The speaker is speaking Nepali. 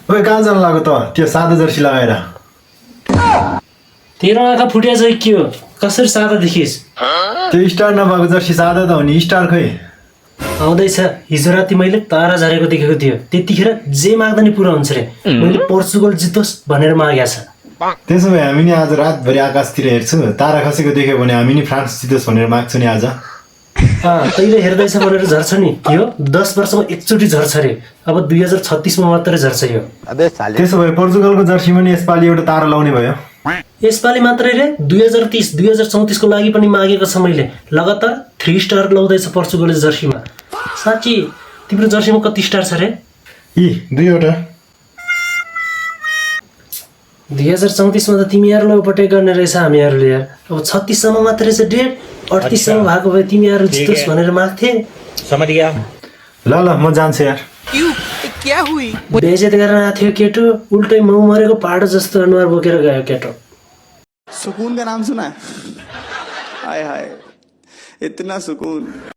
ओए कहाँ जान लाग्यो त त्यो सादा जर्सी लगाएर? तेरो आँखा फुटिया चाहिँ के हो? कसरी सादा देखिस्? त्यो स्टार नभएको जर्सी सादा त हो नि, स्टार खै? आउँदैछ। हिजो राति मैले तारा झरेको देखेको थियो। त्यतिखेर जे माग्दा नि पुरा हुन्छ रे। मैले पोर्चुगल जितोस् भनेर मागेको छ। त्यसो भए हामी नि आज रातभरि आकाशतिर हेर्छु, तारा खसेको देख्यो भने हामी नि फ्रान्स जितोस् भनेर माग्छु नि आज। तैँले हेर्दैछ भनेर झर्छ नि। यो 10 वर्षमा एकचोटि झर्छ रे। अब 2036 मा मात्रै झर्छ यो। त्यसो भए पोर्चुगलको जर्सीमा नि यसपालि एउटा तारा लाउने भयो। यसपालि मात्रै रे 2030 2034 को लागि पनि मागेको छ मैले। लगातार 3 स्टार लाउँदैछ पोर्चुगल जर्सीमा। साँच्ची तिम्रो जर्सीमा कति स्टार छ रे? यी 2वटा। 2034 मा त तिमीहरुले उपटेक गर्ने रहेछ हामीहरुले यार। अब 36 सम्म मात्रै छ डेट। 38 सम्म भएको भए तिमीहरु जितोस् भनेर माग्थे। समझ गया। ल म जान्छु यार। क्या हुई? बेइज्जत गर्न आएको थियो केटो। उल्टै मौ मरेको पाडो जस्तो अनुहार बोकेर गयो केटो। सुकून का नाम सुना? हाय हाय, इतना सुकून।